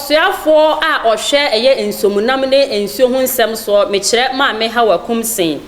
Ɔsoafoɔ a ɔhwɛ ɛyɛ nsuomunam ne nsuo ho nsɛm soɔ, mekyerɛ Maame Hawa Koomson,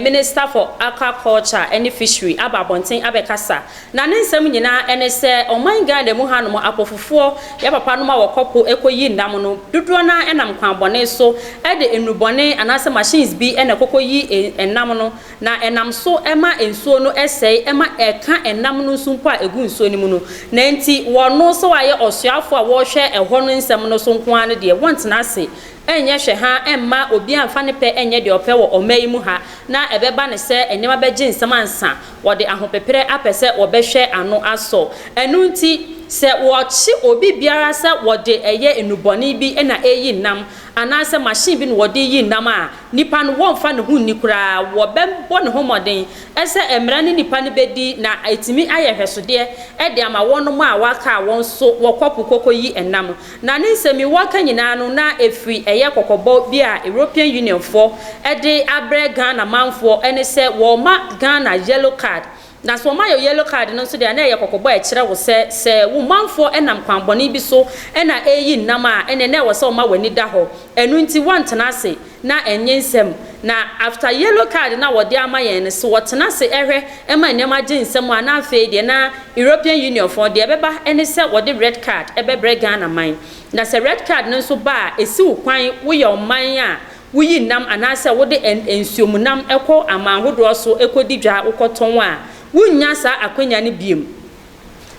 Minister for Aquaculture ne Fishery aba abɔnten abɛkasa. Na ne nsɛm nyinaa ne sɛ ɔman Ghana mu hanom apofofoɔ, yɛ papanom a wɔkɔ po kɔyi nam no, dodoɔ no ara nam kwan bɔne so de nnubɔne anaasɛ machines bi na ɛkɔkɔyi nam no. Na ɛnam so ma nsuo no sɛe, ɛma ɛka ɛnam no nso mpo a ɛgu nsuo no mu no. Na enti wɔno sɛ wɔayɛ ɔsoafoɔ a wɔrehwɛ ɛhɔ no nsɛm no so nko ara no deɛ, wɔntena ase nyɛ hwɛ ha mma obiara mfa ne pɛ nyɛ deɛ ɔpɛ wɔ ɔman yi mu ha, na ɛbɛba no sɛ nneɛma bɛgye nsam ansa wɔde ahopeperɛ apɛ sɛ wɔbɛhwɛ ano asɔ. Ɛno nti, sɛ wɔkye obi biara sɛ wɔde ɛyɛ nnubɔne bi na ɛreyi nam, anaasɛ machine bi na wɔde reyi nam a, nipa no wɔmfa ne ho nni koraa, wɔbɛbɔ ne ho mmɔden sɛ mmara ne nipa no bɛdi na ɛtumi ayɛ hwɛsodeɛ de ama wɔnom a wɔaka a wɔn nso wɔkɔ po kɔkɔyi nam. Na ne nsɛm yi wɔka nyinaa no na ɛfiri ɛyɛ kɔkɔbɔ bi a European Union foɔ de abrɛ Ghana manfoɔ ne sɛ wɔma Ghana yellow card. Na sɛ wɔma yɛ yellow card no nso deɛ, na ɛyɛ kɔkɔbɔ a ɛkyerɛ wo sɛ sɛ wo manfoɔ nam kwan bɔne bi so na ɛreyi nnam a, ɛneɛ na ɛwɔ sɛ wɔma w'ani da hɔ. Ɛno nti wɔntena ase na ɛnyɛ nsɛm. Na after yellow card na wɔde ama yɛn no, sɛ wɔtena ase ɛhwɛ ma nneɛma gye nsɛm a, na afei deɛ na European Union foɔ deɛ ɛbɛba ne sɛ wɔde red card ɛbɛbrɛ Ghana man. Na sɛ red card no nso ba a, ɛsi wo kwan, woyɛ ɔman a woyi nam anaasɛ wode nsuomunam kɔ aman ahodoɔ so kɔdi dwa, wokɔtɔn a, wonnya saa akwanya no biom.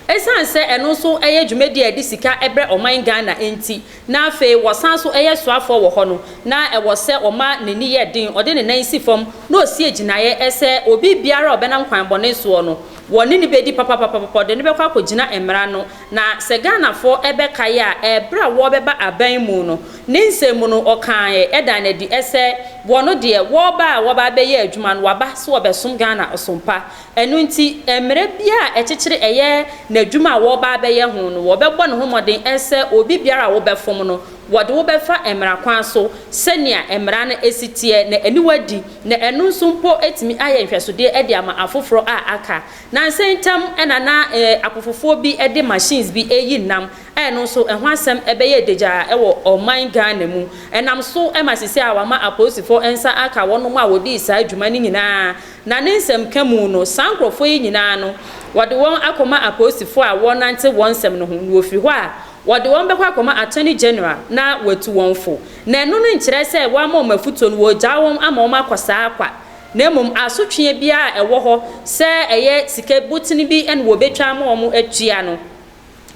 Ɛsiane sɛ ɛno nso yɛ dwumadi a ɛde sika brɛ ɔman Ghana nti, na afei wɔsan so yɛ soafoɔ wɔ hɔ no, na ɛwɔ sɛ ɔma n'ani yɛ den, ɔde ne nan si fam na ɔsi agyinaeɛ sɛ obi biara a ɔbɛnam kwan bɔne soɔ no, wɔne no bɛdi papapapapa, ɔde no bɛkɔ akɔgyina mmara no. Na sɛ Ghanafoɔ bɛkae a, ɛberɛ a wɔrebɛba aban mu no, ne nsɛm mu no, ɔkaeɛ ɛdaa no adi sɛ wɔno deɛ, wɔreba a wɔreba abɛyɛ adwuma no, wɔaba sɛ wɔbɛsom Ghana ɔsom pa. Ɛno nti, mmerɛ biara a ɛkyekyere ɛyɛ n'adwuma a wɔreba abɛyɛ ho no, wɔbɛbɔ ne ho mmɔden sɛ obi biara a wobɛfom no, wɔde wo bɛfa mmara kwan so sɛnea mmara no si teɛ, na aniwa di, na ɛno nso mpo atumi ayɛ nhwɛsodeɛ de ama afoforɔ a aka. Nansa ntam na na apofofoɔ bi de machines bi reyi nam a ɛno nso ɛho asɛm bɛyɛ dagyaa wɔ ɔman Ghana mu. Ɛnam so ma sisi a wɔama apolisifoɔ nsa aka wɔnom a wɔdii saa dwuma no nyinaa. Na ne nsɛmka mu no, saa nkurɔfoɔ yi nyinaa no, wɔde wɔn akɔma apolisifoɔ a wɔrenante wɔn nsɛm no ho, na wɔfiri hɔ a, wɔde wɔn bɛkɔ akɔma Attorney General na watu wɔn fo. Na ɛno no nkyerɛ sɛ wɔama wɔn afutuo no, wɔregyaa wɔn ama wɔn akɔ saa kwa, na mmom asotweɛ biara a ɛwɔ hɔ sɛ ɛyɛ sika botene bi na wɔbɛtwa ama wɔn atua no,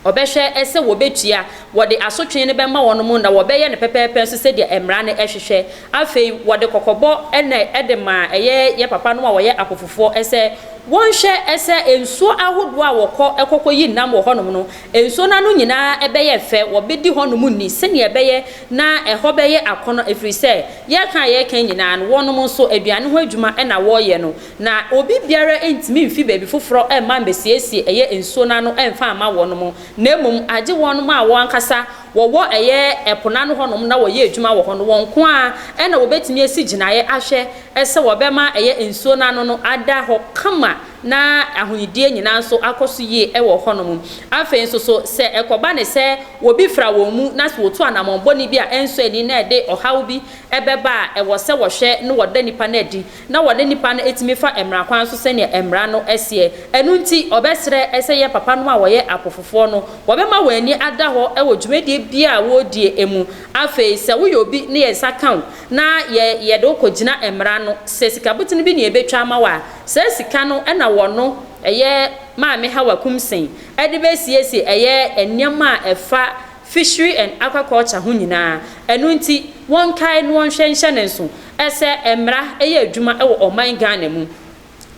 ɔbɛhwɛ sɛ wɔbɛtua, wɔde asotwe no bɛma wɔn na wɔbɛyɛ no pɛpɛɛpɛ nso sɛdeɛ mmara no hwehwɛ. Afei wɔde kɔkɔbɔ na ɛde maa ɛyɛ yɛ papa no a wɔyɛ apofofoɔ sɛ wɔnhwɛ sɛ nsuo ahodoɔ a wɔkɔ kɔkɔyi nam wɔ hɔnom no, nsuo no ano nyinaa bɛyɛ fɛ, wɔbɛdi hɔnom ni sɛdeɛ ɛbɛyɛ na ɛhɔ bɛyɛ akɔnɔ, ɛfiri sɛ yɛreka a yɛreka nyinaa no, wɔnom nso aduane ho adwuma na wɔreyɛ no. Na obi biara ntumi mfi baabi foforɔ mma mmɛsiesie ɛyɛ nsuo no ano mfa mma wɔnom, na mmom agye wɔnom a wɔn ankasa wɔwɔ ɛyɛ ɛpo no ano hɔnom na wɔyɛ adwuma wɔ hɔ no, wɔn nko ara na wɔbɛtumi asi gyinaeɛ ahwɛ sɛ wɔbɛma ɛyɛ nsuo no ano no ada hɔ kama na ahonidie nyinaa nso akɔ so yie wɔ hɔnom. Afei nso so, sɛ ɛkɔba ne sɛ wɔbi fra wɔn mu na sɛ wɔtu anammɔn bɔne bi a ɛnsɔ ani na ɛde ɔhaw bi bɛba a, ɛwɔ sɛ wɔhwɛ na wɔda nipa no adi na wɔne nipa no tumi fa mmara kwan so sɛnea mmara no seɛ. Ɛno nti, ɔbɛsrɛ sɛ yɛn papanom a wɔyɛ apofofoɔ no, wɔbɛma wɔn ani ada hɔ wɔ dwumadie biara a wɔredie mu. Afei, sɛ woyɛ obi na yɛn nsa ka wo na yɛ yɛde wo kɔgyina mmara ano, sɛ sikabotene bi na yɛbɛtwa ama wo a, saa sika no na wɔno, ɛyɛ Maame Hawa Kumsen, de bɛsiesie ɛyɛ nneɛma a ɛfa fishery and aquaculture ho nyinaa. Ɛno nti, wɔnkae na wɔnhwɛ nhyɛ ne nso sɛ mmara yɛ adwuma wɔ ɔman Ghana mu.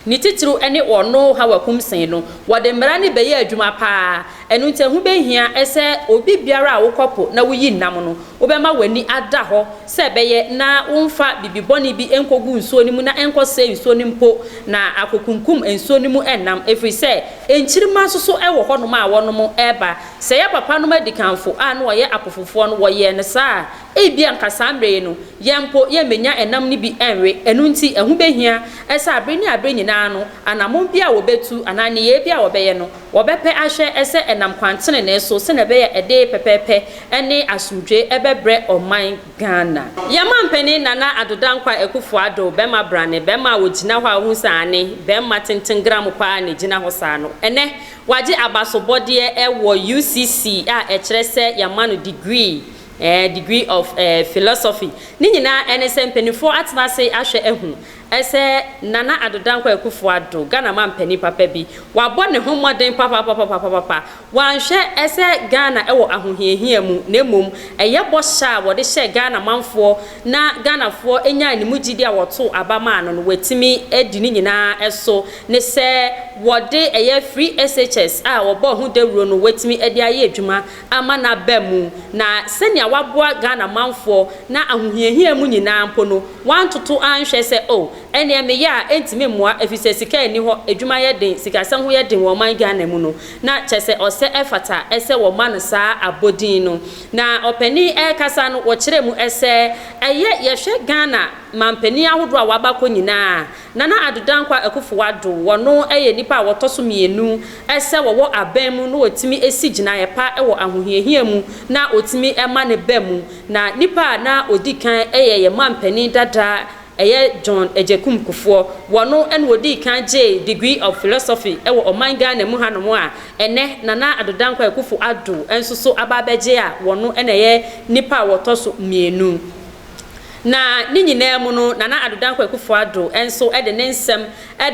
Ne titiriw ne ɔno Hawa Kumsen no, wɔde mmara no bɛyɛ adwuma paa. Ɛno nti, ɛho bɛhia sɛ obi biara a wokɔ po na woyi nam no, wobɛma w'ani ada hɔ sɛ ɛbɛyɛ na womfa biribi bɔne bi nkɔgu nsuo no mu na ɛnkɔsɛe nsuo no mpo na akɔkunkum nsuo no mu nam, ɛfiri sɛ nkyirimma nso so wɔ hɔnom a wɔnom reba. Sɛ yɛn papanom adikanfo a na wɔyɛ apofofoɔ no wɔyɛɛ no saa a, ebia anka saa mmerɛ yi no yɛn mpo yɛmmɛnya ɛnam no bi nwe. Ɛno nti ɛho bɛhia sɛ abere ne abere nyinaa no anammɔn bi a wɔbɛtu anaa nneyɛɛ bi a wɔbɛyɛ no wɔbɛpɛ ahwɛ sɛ ɛnam kwan tenenee so sɛdeɛ ɛbɛyɛ a ɛde pɛpɛɛpɛ ne asomdwoeɛ bɛbrɛ ɔman Ghana. Yɛn mampanin Nana Addo Dankwa Akufo Addo, bɛrima brane, bɛrima a ɔgyina hɔ a wohu sɛ aane, bɛrima tenten gram paa na ɛgyina hɔ saa no, ɛnnɛ wagye abasobɔdeɛ wɔ UCC a ɛkyerɛ sɛ yɛama no degree, eh, degree of eh, philosophy. Ne nyinaa ɛne sɛ mpanimfoɔ atena ase ahwɛ ahu sɛ Nana Addo Dankwa Akufo Addo, Ghana mampanin papa bi, wabɔ ne ho mmɔden papapapapapapa. Wanhwɛ sɛ Ghana wɔ ahohiahia mu na mmom ɛyɛ bɔhyɛ a wɔde hyɛɛ Ghana manfoɔ na Ghanafoɔ nyaa ne mu gyidie a wɔtoo aba maa no no watumi adi ne nyinaa so ne sɛ wɔde ɛyɛ free SHS a wɔbɔɔ ho dawuro no watumi de ayɛ adwuma ama no aba mu na sɛnea waboa Ghana manfoɔ na ahohiahia mu nyinaa mpo no wantoto anhwɛ sɛ oh ɛneɛ meyɛ a ɛntumi mmoa ɛfiri sɛ sika nni hɔ, adwuma yɛ den, sikasɛm ho yɛ den wɔ ɔman Ghana mu no na kyerɛ sɛ ɔsɛ ɛfata sɛ wɔma no saa abɔdin no. Na ɔpanin ɛrekasa no wɔkyerɛɛ mu sɛ ɛyɛ yɛhwɛ Ghana manpanin ahodoɔ a wɔaba kɔ nyinaa a, Nana Addo Dankwa Akuffo Addo wɔno yɛ nipa a wɔtɔ so mienu sɛ wɔwɔ aban mu na wɔtumi si gyinaeɛ pa wɔ ahohiahia mu na wɔtumi ma no ba mu. Na nipa a na ɔdi kan yɛ yɛn manpanin dada ɛyɛ John Agyekum Kufuor. Wɔno na ɔdii kan gyee Degree of Philosophy wɔ ɔman Ghana mu hanom a ɛnnɛ Nana Addo Dankwa Akuffo Addo nso so aba abɛgye a wɔno na ɛyɛ nipa a wɔtɔ so mienu. Na ne nyinaa mu no, Nana Addo Dankwa Akufo Addo nso de ne nsɛm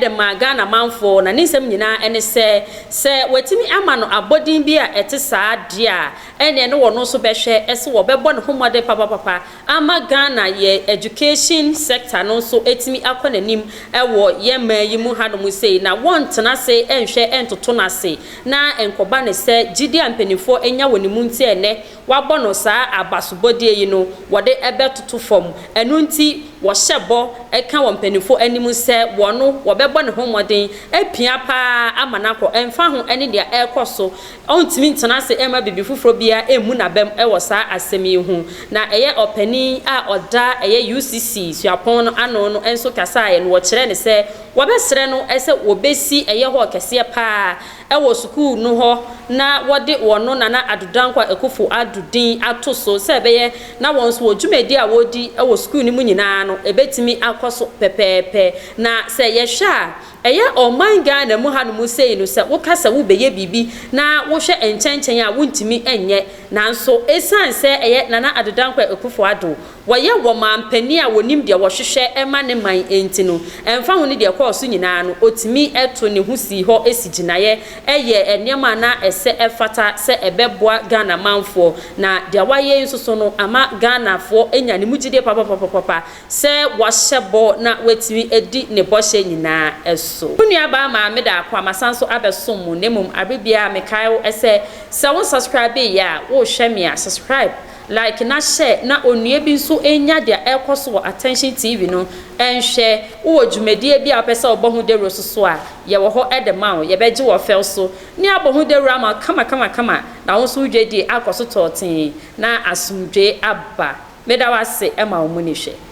de maa Ghana manfoɔ, na ne nsɛm nyinaa ne sɛ, sɛ wɔatumi ama no abɔdin bi a ɛte saa deɛ a, ɛnneɛ ne wɔno nso bɛhwɛ sɛ wɔbɛbɔ ne ho mmɔden papapapa ama Ghana yɛ education sector no nso atumi akɔ n'anim wɔ yɛn man yi mu hanom sei, na wɔntena ase nhwɛ ntoto no ase na ɛnkɔba no sɛ gyidie a mpanimfoɔ anya wɔ ne mu nti a ɛnnɛ Wɔabɔ no saa abasobɔdeɛ yi no, wɔde bɛtoto fam. Ɛno nti, wɔhyɛ bɔ ka wɔ mpanimfoɔ anim sɛ wɔn, wɔbɛbɔ ne ho mmɔden apia pa ara ama no akɔ, ɛmfa ho ne deɛ ɛrekɔ so. Ɔntumi ntena ase mma biribi foforɔ biara mmu n'abam wɔ saa asɛm yi ho. Na ɛyɛ ɔpanin a ɔda ɛyɛ UCC suapɔn no ano no nso kasaeɛ no, wɔkyerɛɛ no sɛ wɔbɛsrɛ no sɛ wɔbɛsi ɛyɛ hall kɛseɛ pa ara wɔ sukuu no hɔ na wɔde wɔn Nana Addo Dankwa Akuffo Addo din ato so sɛ ɛbɛyɛ na wɔn nso wɔ dwumadi a wɔredi wɔ sukuu no mu nyinaa no ɛbɛtumi akɔ so pɛpɛɛpɛ. Na sɛ yɛhwɛ a, ɛyɛ ɔman Ghana mu hanom sei no sɛ woka sɛ wobɛyɛ biribi na wohwɛ nkyɛnkyɛn a wontumi nyɛ nanso ɛsiane sɛ ɛyɛ Nana Addo Dankwa Akuffo Addo Wɔyɛ wɔ manpanin a wɔnim deɛ wɔhwehwɛ ma ne man nti no, ɛmfa ho ne deɛ ɛkɔɔ so nyinaa no, ɔtumi to ne ho sii hɔ si gyinaeɛ yɛɛ nneɛma a na ɛsɛ ɛfata sɛ ɛbɛboa Ghana manfoɔ. Na deɛ wayɛ yi nso so no, ama Ghanafoɔ anya ne mu gyidie papapapapa sɛ wahyɛ bɔ na watumi adi ne bɔhyɛ nyinaa so. Wo nuabaa Maame Daako a masan nso abɛsom mo, na mmom aberɛ biara mekae wo sɛ, sɛ wo nsubscribeeɛ a, worehwɛ me a, subscribe. Like na share na onua bi nso nya deɛ ɛrekɔ so wɔ Attention TV no nhwɛ. Wowɔ dwumadie bi a wopɛ sɛ wobɔ ho dawuro so so a, yɛwɔ hɔ de ma wo. Yɛbɛgye wo ɔfɛw so ne abɔ ho dawuro ama wo kama kama kama na wo nso wo dwadie akɔ so tɔɔtee na asomdwoe aba. Meda wo ase ma wo muni hwɛ.